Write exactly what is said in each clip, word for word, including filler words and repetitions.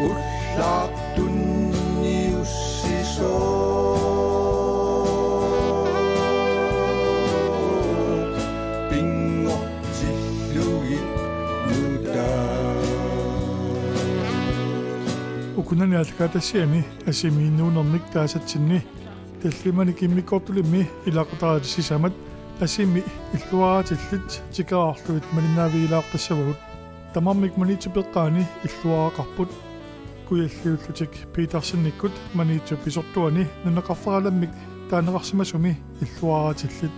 Ullaartunniussisoq pinngortillugit nutaaq. Ukunani aallakaatitassiani asimiinnuunermik taasatsinni tallimanik immikkoortulimmi ilaqutariit sisamat asimi illuaraatillit tikeraarlugit malinnaavigilaartassavagut. Tamarmik Maniitsup eqqaani illuaraqarput. Kujalliullutik Petersenikkut Maniitsup pisortuani nunaqarfeqalammik taaneqarsimasumi illuaraatillit.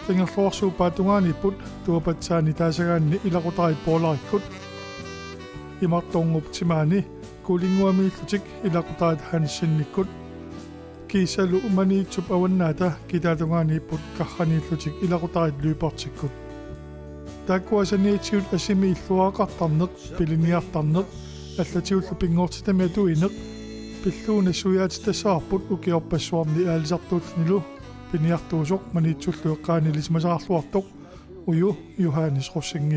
Qingerluarsuup paatungaaniipput tuapatsaani taasagaanni ilaqutariit Poularikkut. Imartorngup timaani Kuulinnguamiillutik ilaqutariit Hansenikkut. Kiisalu Maniitsup avannaata kitaatungaaniipput karraniillutik ilaqutariit Lybertikkut. Taakkua saniatigut asimi illuaraqartarneq, piliniartarneq, allatigullu pinngortitami atuineq, pillugu nassuiaatitassaraarput ukiorpassuarni aalisartuullunilu piniartuusoq Maniitsullu eqqaani ilisimasaarluartoq Uju Johannes Rosing.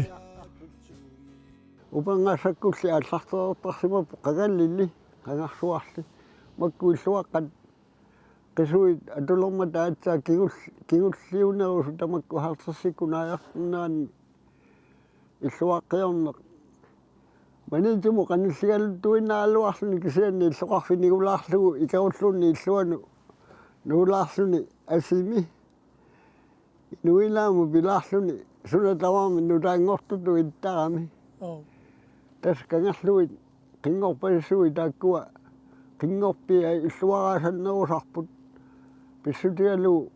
Upangassakkulli aallartereertarsimapput qangalili, qangarsuarli. Makku illuaqqat qisuit atulermata aatsaat kingul-, kingulliunerusut tamakku halvtredsikkut naajartornerani illuaqqiorneq. Maniitsumut qanilligaluttuinnaraluarluni kisianni illoqarfik ningulaarlugu ikerulluni illuanut nuulaarluni asimi. Inuilaamut pilaarluni suna tamarmi nutaanngortutut ittarami. Oo. Tassa kangerlugit qinngorpassuit taakkua qinngorpiai illuaraasannerusarput. Pissutigalugu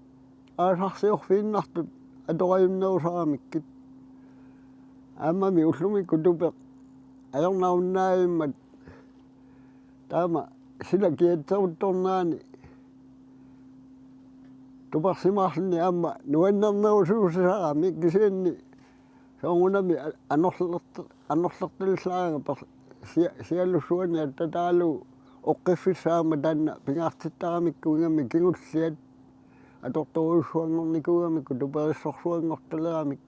aasarsiorfiinnartut atorajunnerusaramikkit. Aammami ullumikkut tupeq ajornarunnaavimmat taama sila kiatseruttornerani tupersimaarluni aamma nuannernerusuusaramik kisianni soorunami a-, anorlert-, anorlertalillaaranga per-, sia-, sialussuani attataalu oqqiffissaq aamma taanna pingaartittaramikku ingammik kingulliat atortorujussuanngornikuugamikku tuperissorsuanngortaleramik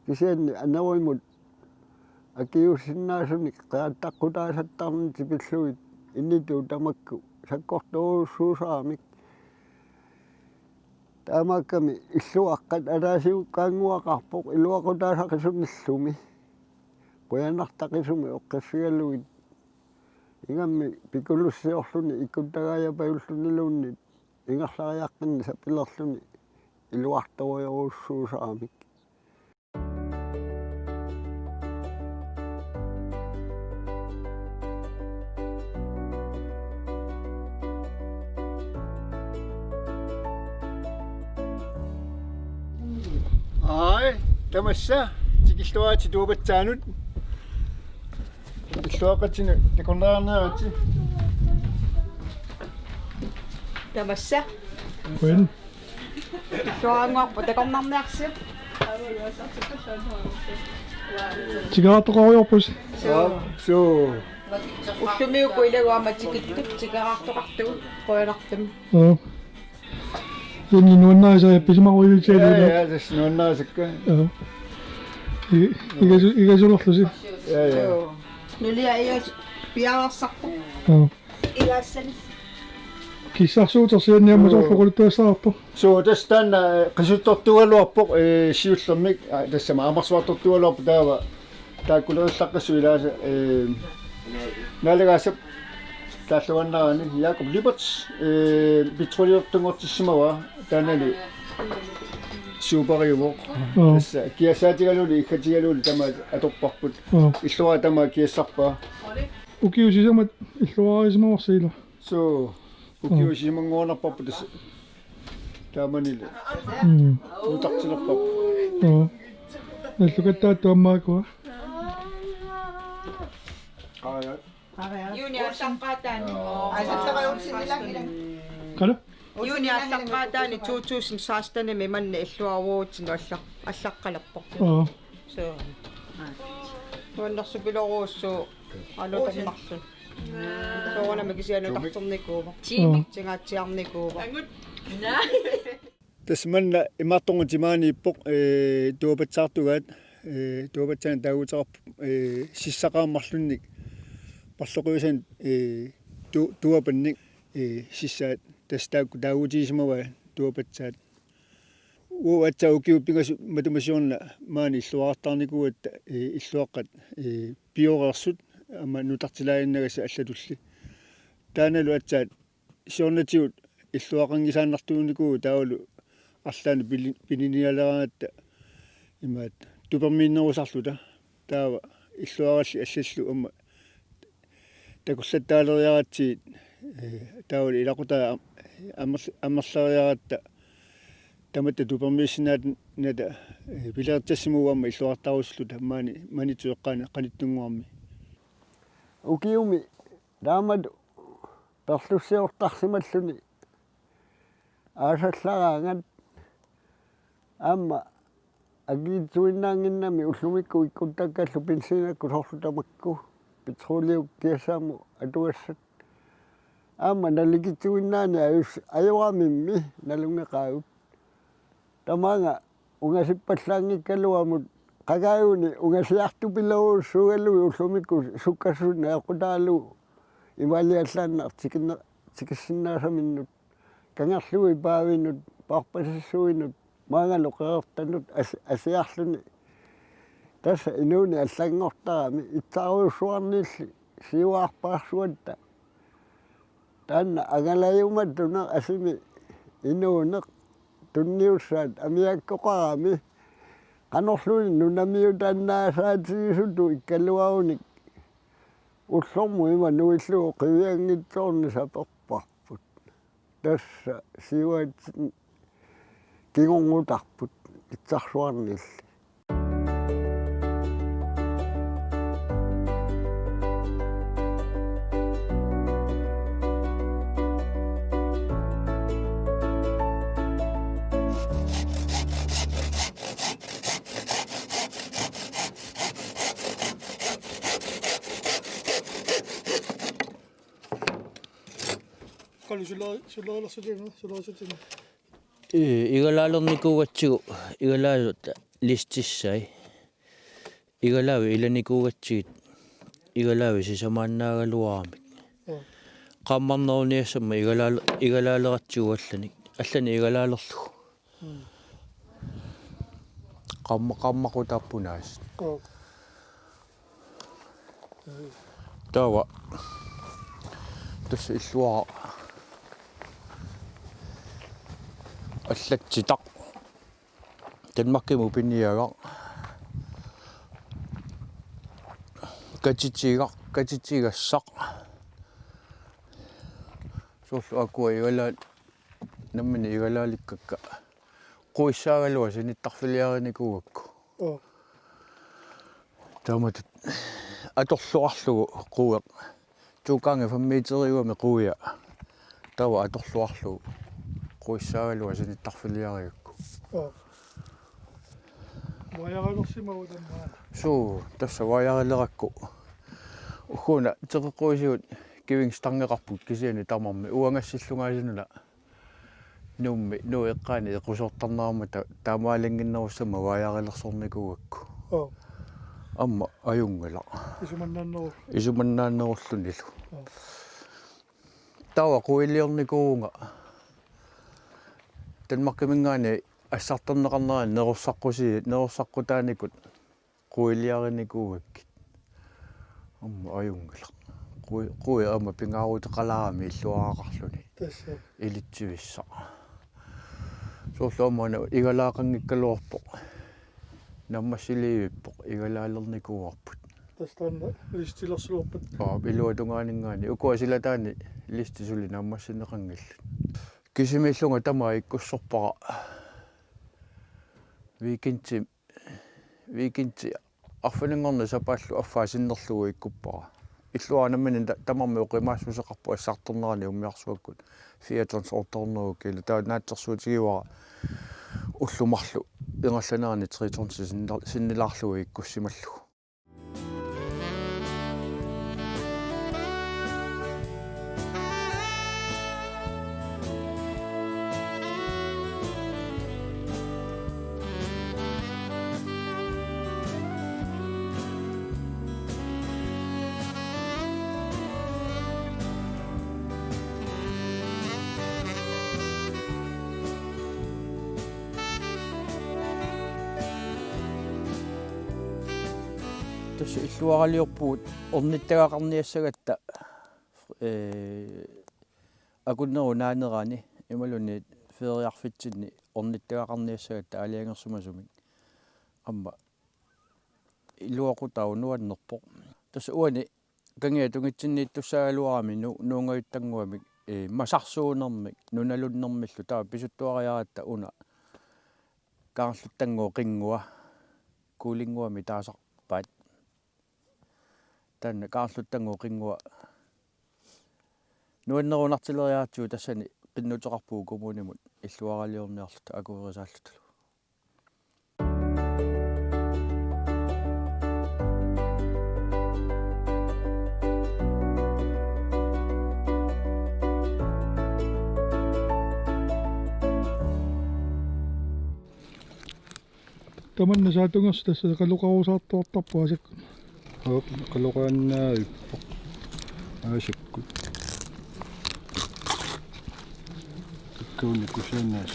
kisianni anorimut akiuussinnaasunik qiattaqqutaasattarnerit pillugit initut tamakku sakkortorujussuusaramik. Taamaakkami illuaqqat ataasiukkaannguaqarpoq iluaqutaasaqisumillumi. Qujanartaqisumik oqqiffigalugit. Ingammik pikulussiorluni ikkuttagaajapajulluniluunniit ingerlariaqqinni sapilerluni iluartorujorujussuusaramik. Ai, tamassa tikilluaritsi tuapatsaanut. Illuaqqatsinut takornariarneratsi. Tamassa. Qujan. Illuaranguarpu takornarniarsiuk. Tikeraartoqarujoorpusi. Suu. Suu. Ullumiuku ilaguama tikittut tikeraartoqartugut qujanartumik. Aa. Inni nuannarisai pisimarujuutsialu. Ja, ja, tassa nuannarisakka. Aa. I-, igasu-, igasulerlusi. Ja, ja. Nulia igas piareersarpoq. Aa. Igassani. Kissarsuutersianni aamma soorlu oqaluttuassaraarpoq. Suu, tassa taanna, eh, qisuttortuugaluarpoq, eh, siullermik, ah, tassami aamma arsuartortuugaluarpoq taava. Taakkulerullaqqissut ilaasa, eh, naalagaasap taalluaannarani Jakob Lyberth, eh, petroliortunngortissimavaa taannali suuperiuvoq. Aa. Tassa kiassaatigalugulu, iggatigalugulu tamaat atorparput. Aa. Illuaqqat tamaat kiassarpaa. Ukiut sisamat illuararisimavarsi ila. Suu, ukiut sisamanngornerparput tassa. Taamanilu. Mm. Utartilerpap. Joo. Nallukattaat tuammaakua. Juni allaqqaataani. Qala? Juni allaqqaataani to tusind seksten-imi manna illuarutsinnut alla-, allaqqalerpoq. Joo. Suu. Nuannersupilorujussuuvoq alutammarluni. Soorunami kisianni utarternikuuvoq. Joo. Tingaatsiarnikuuvoq. Tassa manna imaattorngup timaaniippoq, eh, tuapatsaartugaat, eh, tuapatsaani taaguuteqarpoq, eh, sissaqaammarlunnik Parloqiusan, ee, tu-, tuapannik, ee, sissaat tassa taakku taagutigisimavaat tuapatsaat. Uagut aatsaat ukiut pingasut matuma siorna maani illuarartarnikuugatta, ee, illuaqqat, ee, pioreersut aamma nutartilaaginnagassat allatulli. Taannalu aatsaat siornatigut illuaqanngisaannartuunikuugatta taavalu arlaannik pili-, pininialeraangatta imaattoq tupermiinnerusarluta. Taava illuarallit allallu aamma takullattaaleriaratsigit, ee, taavalu ilaqutaa am-, amerl-, amerleriaratta tamatta tupermiissinnaanata, ee, pilersitsimagutta aamma illuartarusulluta maani Maniitsup eqqaani qanittunnguarmi. Ukiumi taamatut perlussiortarsimalluni aasallaraangat aamma akitsuinnaannginnami ullumikkut ikkuttakkallu benziinakkut soorlu tamakku petroleumik kiassaamut atugassat. Aamma nalikitsuinnaani ajus-, ajoramimmi nalunngeqaagut. Tamaanga ungasippallaanngikkaluamut qangaajuni ungasiartupilerujussuugaluit ullumikkut sukkassuseq eqqutaalugu imaaliallaannaq tikinne-, tikissinnaasaminnut, kangerluit paavinut, paarpasissuinut, maangalu qeqertanut as-, asiarluni. Tassa inuuneq allanngortarami itsarujussuarniilli siuarpaarsuatta. Taanna angalajumatuneq asimi inuuneq tunniussaat amiakkoqarami qanorluunniit nunamiutannaasaatigisutut ikkaluarunik ullormut ima nuillugu qivianngitsoorneq saperparput. Tassa siuaatsinni kingornutarput itsarsuarniilli. Qali sula-, sulalersutina, sulalersutina. Ee, igalaalernikuugatsigu, igalaaluta listissai. Igalaavit ilanikuugatsigit, igalaavit sisamaannaagaluaramik. Joo. Qaammarneruniassammat igalaal-, igalaaleratsigu allanik, allanik igalaalerlugu. Mm. Qaamma-, qaammaqqutaapput aasiit. Joo. Taava. Tassa illuara. Allatsitaq. Danmarkimut piniagaq. Katitigaq, katitigassaq. Soorlu akua igalaat, nammineq igalaalikkakka. Quissaagaluaq sinittarfiliarinikuugakku. Joo. Taamatut atorluarlugu queq. To gange fem meteriugami quia. Taava atorluarlugu. Quissaagaluaq sinittarfiliarigakku. Joo. Vajarilersimavoq tammaana. Suu, tassa vajarilerakku. Ugguuna teqeqquisigut kivingstarngeqarput kisianni tamarmik uangassillungaasununa. Nuummi, Nuup eqqaani equsoortarnerama ta-, taamaalinnginnerussammat vajarilersornikuugakku. Oo. Aamma ajunngilaq. Isumannaanneru-. Isumannaannerullunilu. Oo. Taava quiliornikuuvunga. Danmarkiminngaanniit assartorneqarnerani nerorsaqqusi-, nerorsaqqutaanikut. Quiliarinikuugakkit. Aamma ajunngilaq. Qu-, queq aamma pingaaruteqalaarami illuaraqarluni. Tassa. Ilitsivissaq. Soorlu aamma una igalaaqanngikkaluarpoq. Naammassiliivippoq igalaalernikuuarput. Tassa taanna listilersiluarpat. Aap, iluatungaaninngaanniit. Ukua silataanni listi suli naammassinneqanngillat. Kisimiillunga tamaat ikkussorpara. Weekendi Weekendi arfininngorneq sapaallu affaa sinnerlugu ikkuppara. Illuara nammineq ta-, tamarmik oqimaassuseqarput assartornerani umiarsuakkut fire tons otte hundrede kilo. Taava naatsorsuutigivara ullut marluk ingerlanerani tre tons sinner-, sinnilaarlugu ikkussimallugu. Illuaraliorpugut ornittagaqarniassagatta, ee, akunnerup naanerani imaluunniit feeriarfitsinni ornittagaqarniassagatta aalajangersimasumik. Aamma iluaqutaavoq, nuannerpoq. Tassa uani kangiat tungitsinniittussaagaluarami nu-, nuungajuttanngua, ee, masarsuunermik nunalunnermillu, taava pisuttuariaratta una Kaarluttannguup qinngua, Kuulinnguami taasarpaat. Taanna Kaarluttannguup qinngua nuannerunartileriaratsigu tassani qinnuteqarpugut kommunimut illuaraliorniarluta akuerisaallutalu. Tamanna saatungersi tassa qaloqarusaartuartarpoq aasakkut. Aap, qaloqaannaavippoq aasakkut. Takkuunik kusanaq.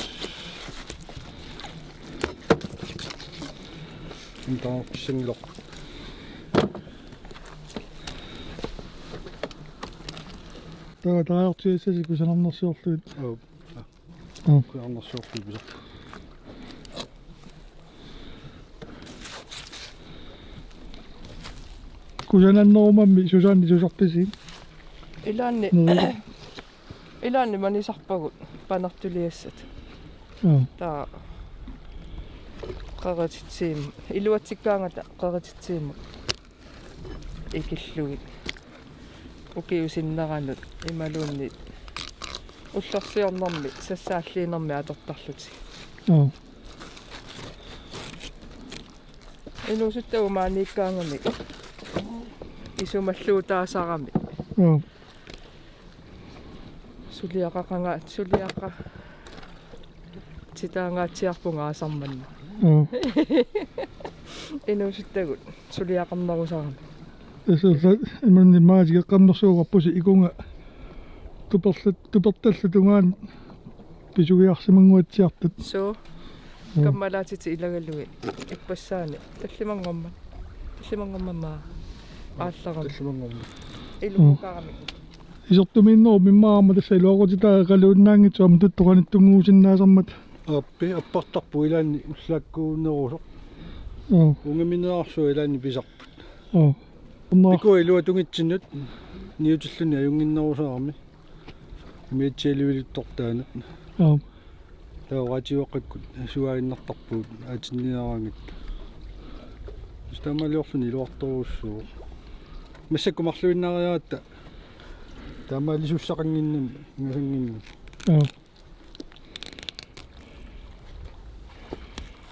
Intaarpissanngilarput. Taava taartiassasi kusanarnersiorlugit. Aap. Aa. Kusanarnersiorlugit pisaq. Kusanannerumammi Susanne susarpisi? Ilaanni. Neriga. Ilaanni manisarpagut panertuliassat. Aa. Taava qerititsiim-, iluatsikkaangata qerititsiimut ikillugit ukiup sinneranut imaluunniit ullorsiornermi sassaalliinermi atortarlutik. Aa. Inuusuttagut maaniikkaangamik isumalluutaasarami. Aa. Suliaqaqanga-, suliaqaqaangaatsiarpunga aasaq manna. Aa. Inuusuttagut suliaqarnerusarami. Tassa imanni maatigeqqammersuugarpusi ikunga tuperlat-, tupertallu tungaanut pisugiarsimannguatsiartut. Suu. Aa. Kammalaatitit ilagalugit ippassaani tallimanngormat. Tallimanngormat maa. Aallarami. Tallimanngormat. Ilumoqarami. Isertumiinnerup immaqa aamma tassa iluaqutitaaqqaluinnaanngitsoq aamma tuttoqanittunnguusinnaasarmat. Aappi, appartarpoq ilaanni ullaakkuunerusoq. Aa. Ungamineersuaq ilaanni pisarput. Aa. Unna- Takuuk iluatungitsinnut niutilluni ajunnginnerusarami. Miatsialiviluttortaanut. Aa. Taava oqaatigoqqakkut suaaginnartarpugut aatinniaraangatta. Tassa taamaaliorluni iluartorujussuuvoq. Massakkut marluinnariaratta taamaalisussaqannginnami ingasannginnami. Aa.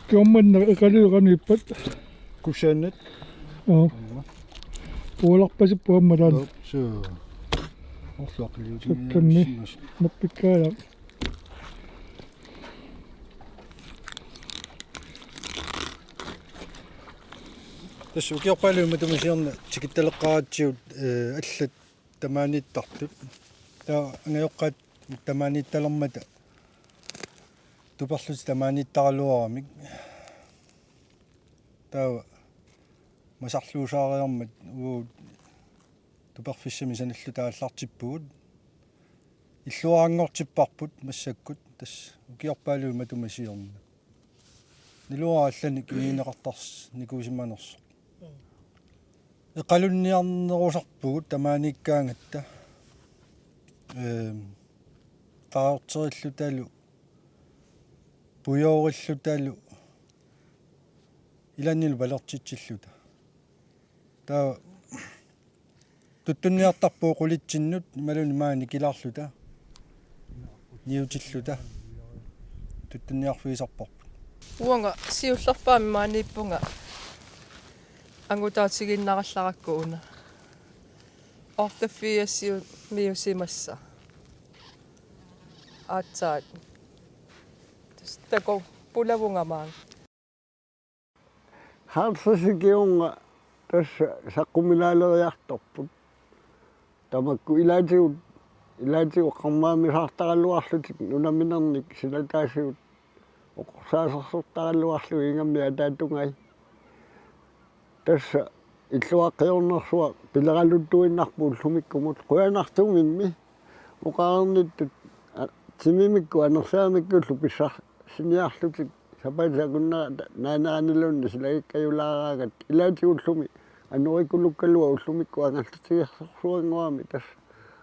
Kingorna eqaluit qanoq ippat? Kusanaq. Aa. Aamma. Pualarpasippoq aamma taanna. Joo, suu. Orluaqiliutigiinnarsimasoq. Sakkammi. Nappikkaajaa. Tassa ukiorpaaluit matuma siorna tikittaleqqaaratsigu, ee, allat tamaaniittartut. Taava angajoqqaat tamaaniittalermata tuperlutik tamaaniittaraluaramik. Taava masarluusaariarmat uagut tuperfissamik sanilluta aallartippugut. Illuaranngortipparput massakkut tassa ukiorpaaluit matuma siorna. Naluara allanik igineqartarnikuusimanersoq. Eqalunniarnerusarpugut tamaaniikkaangatta. Ehm, taarterillutalu, pujoorillutalu, ilaannilu palertitsilluta. Taava tuttunniartarpugut qulitsinnut imaluunniit maani nikilaarluta. Niutilluta. Tuttunniarfigisarparput. Uanga siullerpaamik maaniippunga angutaatigiinnarallarakku una. Ortaffiassiu miusimassa. Aatsaat. Tassa takuuk pulavunga maanga. Halvtredsit kingorna tassa saqquminaaleriartorput. Tamakku ilaatigut, ilaatigut qarmaammisaartaraluarlutik nunaminernik silataasigut oqorsaasersortaraluarlugit ingammik ataatungai. Tassa Illuaqqajornarsuaq pileraluttuinnarpoq ullumikkumut qujanartumimmi oqarnittut, a, timimikkut anersaamikkullu pissarsiniarlutik sapaatip akunnerata naaneraniluunniit silagikkajulaaraangat ilaatigut ullumi anorikulukkaluaq ullumikkut angallatigersorsuanngorami tassa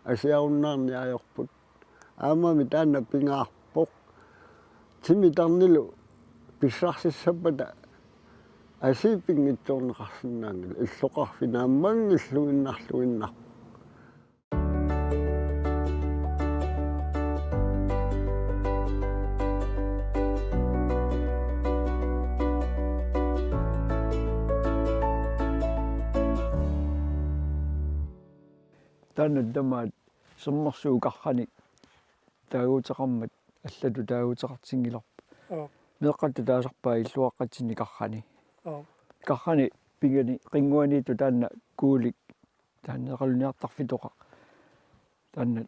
asiarunnaarniarput. Aammami taanna pingaarpoq. Timi tarnilu pissarsissappata asi pinngitsoorneqarsinnaanngilaq illoqarfik naammanngilluinnarluinnarpoq. Taanna tamaat sermersuup karrani taaguuteqarmat allatut taaguuteqartinngilarput. Aap. Meeqqatta taasarpaat illuaqqatsinni karrani. Aap. Karrani pingani qinnguaniittoq taanna kuulik taanna eqalunniartarfitoqaq. Taanna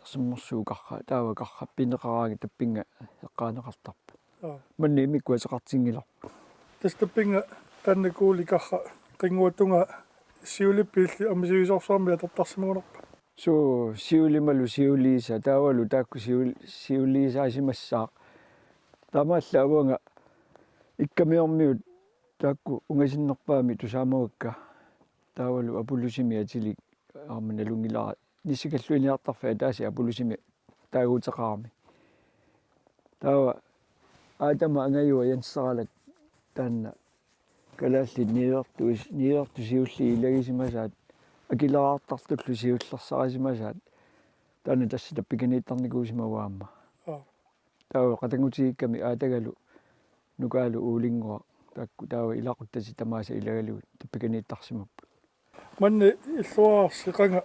sermersuup karra, taava karra pineqaraangat tappinnga eqqaaneqartarpoq. Aap. Maanna immikkut ateqartinngilarput. Tassa tappinnga taanna kuulik karra qinnguatungaa siulippiilli aamma sivisoorsuarmi atortarsimagunarpa? Suu, siulimalu siuliisa, taavalu taakku siul-, siuliisaasimassaaq. Taamaallaat uanga Ikkamiormiut taakku ungasinnerpaamik tusaamavakka. Taavalu Apulusimi atilik aamma nalunngilara. Nissikalluinniartarfik ataaseq Apulusimi taaguuteqarami. Taava Aatama angajua Jenseralak taanna kalaallit niuertu-, niuertut siulliit ilagisimasaat, akileraartartullu siullersarisimasaat, taanna tassa tappikaniittarnikuusimavoq aamma. Aap. Taava qatanngutigikkami Aatagalu Nukaalu Uulinnguaq taakku taava ilaquttatik tamaasa ilagalugit tappikaniittarsimapput. Maanna illuararsi qanga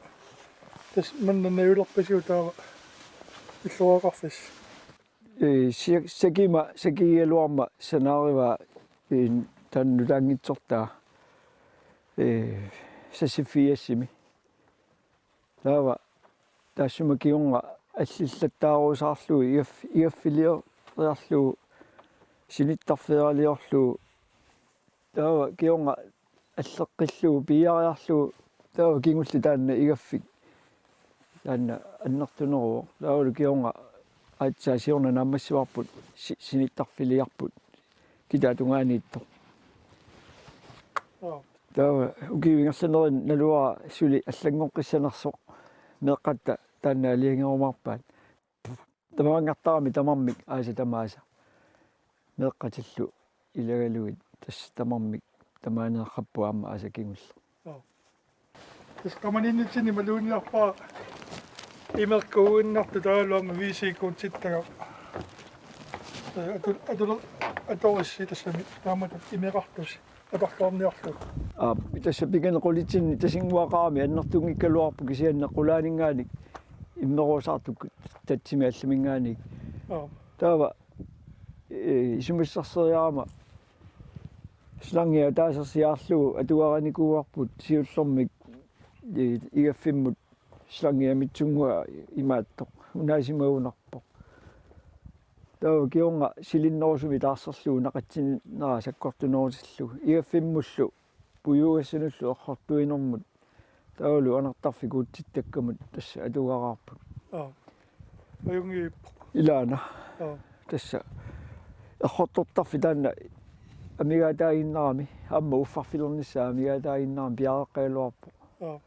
tassa maanna najulerpisiuk taava illuaraqarfissi? Ee, sia-, sakima, sakigigaluarma sanaarivaa, ee, taanna nutaanngitsortaa, ee, sassiffigigassimi. Taava taassuma kingorna allillattaaruusaarlugu igaf-, igaffilioriarlugu sinittarfiliorlugu. Taava kingorna alleqqillugu piiariarlugu taava kingulleq taanna igaffik taanna annertuneruvoq. Taavalu kingorna aatsaat siorna naammassivarput si-, sinittarfiliarput kitaata tungaaniittoq. Aap. Taava ukiut ingerlanerini naluara suli allanngoqqissanersoq meeqqatta taanna aalajangerumaarpaat. Tamaanngartarami tamarmik aasat tamaasa. Meeqqatillu ilagalugit tassa tamarmik tamaaneerput aamma aasat kingulleq. Aap. Tassa qamaniinnitsinni imaluunniarpara imeq kuuinnartoq taavalu aamma V C-kuutsittagaq. Ee, atu-, atule-, atorissi tassami taamatut imeqartusi. Atarluarniarlugu. Aap, tassa pikani qulitsinni tasinnguaqarami annertunngikkaluarpoq kisianni qulaaninngaanniit immeruusaartukkut tatsimi allaminngaanniit. Aap. Taava, ee, isumassarseriarama slangi ataasersiarlugu atugarinikuuarput siullermik, ee, igaffimmut slangi amitsunnguaq imaattoq. Unaasimagunarpoq. Taava kingorna silinnerusumik taarserlugu naqitsinera sakkortunerutillugu. Igaffimmullu pujuugassanullu errortuinermut. Taavalu anartarfik kuutsittakkamut tassa atugaraarput. Aap. Ajunngiippoq. Ilaana. Aap. Tassa errortortarfik taanna amigaataaginnarami, aamma uffarfilernissaa amigaataaginnarami piareeqqagaluarpoq. Aap.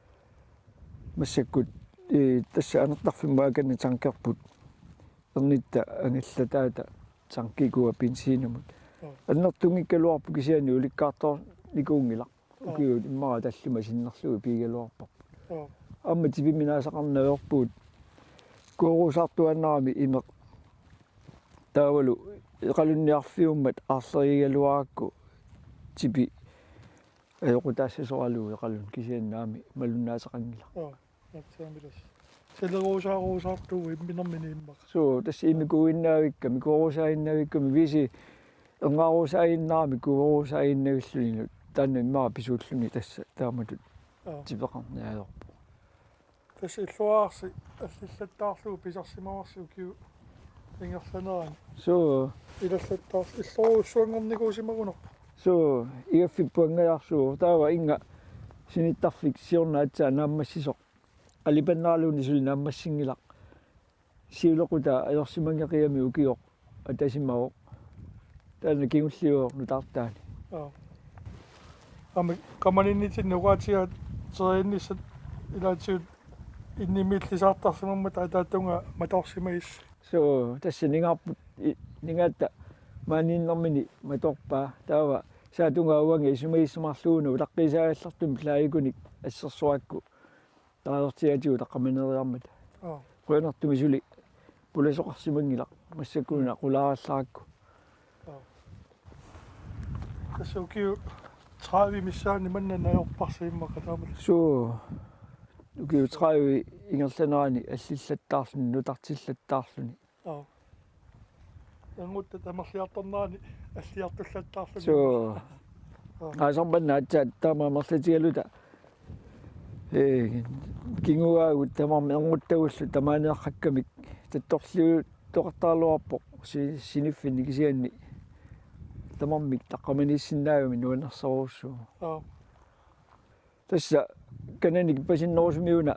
Massakkut, ee, tassa anartarfimmut akanneq tankerput. Ernitta angallataata tankikua benzinimut. Aap. Annertunngikkaluarpoq kisianni ulikkaartoornikuunngilaq. Aap. Ukiut immaqa tallimat sinnerlugit pigigaluarparput. Aap. Aamma tipiminaasaqarnaviarpugut kuoruusaartuaannarami imeq. Taavalu eqalunniarfiummat aarlerigaluarakku tipi ajoqutaassasoralugu eqalunni kisianni aamma malunnaateqanngilaq. Aap. Aatsaammi tassa. Saleruusaaruusaartuuvoq imminermini immaqa. Suu, tassa imeq kuuinnavikkami, kuoruusaaginnavikkami, V C erngaruusaaginnarami kuoruusaaginnavillunilu. Taanna immaqa pisuulluni tassa taamatut. Aap. Tipeqarneq ajorpoq. Tassa illuararsi allillattaarlugu pisarsimavarsi ukiut ingerlaneranni. Suu. Ilallattaarsi illorujussuanngornikuusimagunarpoq. Suu, igaffippuanngajaarsuuvoq taava innga Sinittarfik siorna aatsaat naammassisoq. Qalipannaraluunniit suli naammassinngilaq. Siulequtaa ajorsimanngeqigami ukioq atasimavoq. Taanna kingulliuvoq nutaartaani. Aap. Aamma qamaninnitsinni oqaatigaat teriinnissat ilaatigut innimiillisaartarsimammata ataatungaa matoorsimagissi. Suu, tassa ningaarput i-, ningaatta maaniinnermini matoorpaa. Taava saatungaa uanga isumagissumaarlugu una utaqqiisaagallartumik plaagikunik assersorakku. Taartiatigut taqqamaneeriarmata. Aap. Qujanartumik suli pulasoqarsimanngilaq massakkut una qulaarallarakku. Aap. Tassa ukiut tredive missaanni manna najorparsi immaqa taamatut. Suu. Ukiut tredive ingerlanerani allillattaarluni, nutartillattaarluni. Aap. Ernguttat amerliartornerani alliartullattaarluni. Suu. Aap. Aasaq manna aatsaat taama amerlatigaluta. Ee, kinguaagut tamarmik ernguttarullu tamaaniaqqakkamik tattorliuttoqartaraluarpoq si-, siniffinni kisianni tamarmik taqqamaniissinnaagami nuannersorujussuuvoq. Aap. Tassa kanani kippasinnerusumiuna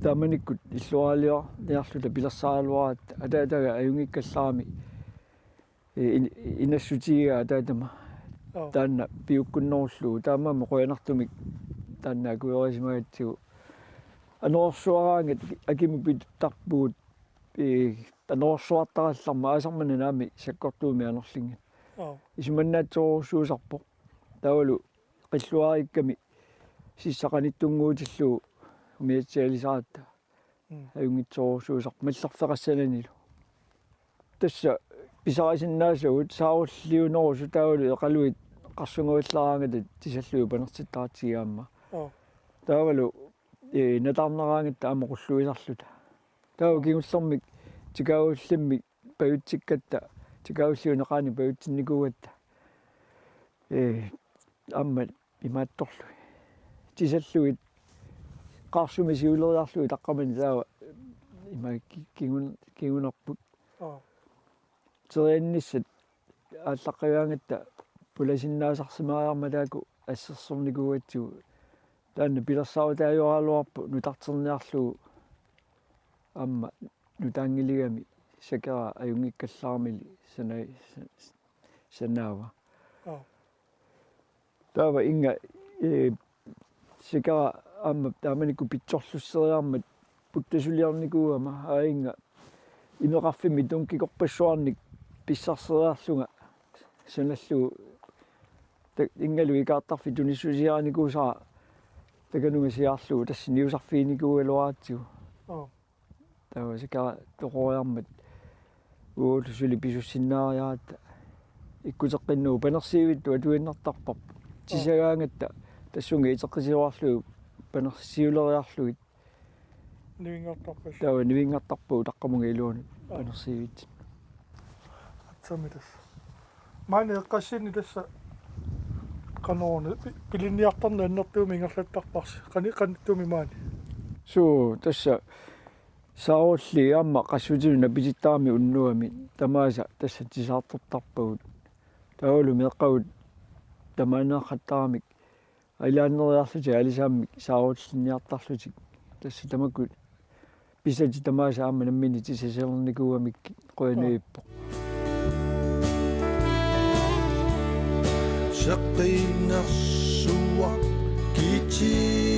taamanikkut illuaraliorniarluta pilersaaraluaratta ataataga ajunngikkallarami, ee, in-, inassutigigaa ataatama. Aap. Taanna piukkunnerullugu taamaammat qujanartumik taanna akuerisimagatsigu. Anorersuaraangat akimut pituttarpugut, ee, anorersuartarallarmat aasaq manna naamik sakkortuumik anorlinnginnami. Aap. Isumannaatsorujussuusarpoq. Taavalu qilluariikkami sissaqanittunnguutillugu umiatsialisaratta. Mm. Ajunngitsorujussuusarpoq mallerfeqassananilu. Tassa pisarisinnaasagut saarulliunerusoq taavalu eqaluit qarsunguallaraangata tisallugit panertittaratsigu aamma. Aap. Taavalu, ee, nataarneraangatta aamma qulluisarluta. Taava kingullermik tikaagullimmik pajutsikkatta, tikaagulliuneqaani pajutsinnikuugatta. Ee, aamma imaattorlugit. Tisallugit qaarsumi siuleriarlugit taqqamani taava ima ki-, kingun-, kingunerput. Aap. Teriinnissat aallaqqagaangatta pulasinnaasarsimariarmata taakku assersornikuugatsigu. Taanna pilersaarutaajuaraluarpoq nutarterniarlugu aamma nutaanngiligami sakera ajunngikkallaramili sana-, sa-, sanaava. Aap. Taava inga, ee, sakera aamma taamanikkut pitsorlusseriarmat puttasuliornikuugama aajunga imeqarfimmi tunkikorpassuarnik pissarseriarlunga sanallugu ta-, ingalu ikaartarfik tunissusiarinikuusara takanunga siaarlugu tassa niusarfiginikuugaluaratsigu. Aap. Taava sakera toqoriarmat uagut suli pisussinnaariaratta ikkuteqqinnagu panersiivittut atuinnartarparput. Aap. Tisagaangatta tassunga iteqqisiuarlugit panersiuleriarlugit. Nivinngartarpassuit. Taava nivinngartarpagut taqqamunga iluanut. Aap. Panersiivitsinni. Aatsaammi tassa. Maani eqqassinni tassa qanoruna pi-, pilinniartarneq annertuumik ingerlattarparsi. Qani-, qanittuumi maani. Suu, tassa saarulliit aamma qassutinut napitittarami unnuami tamaasa tassa tisaartortarpagut. Taavalu meeqqavut tamaaniaqqattaramik aalajangereerlutik aalisaammik saarullinniartarlutik. Tassa tamakku pisatik tamaasa aamma nammineq tisasalernikuugamik qujanarpoq. Seqinersuaq kiitii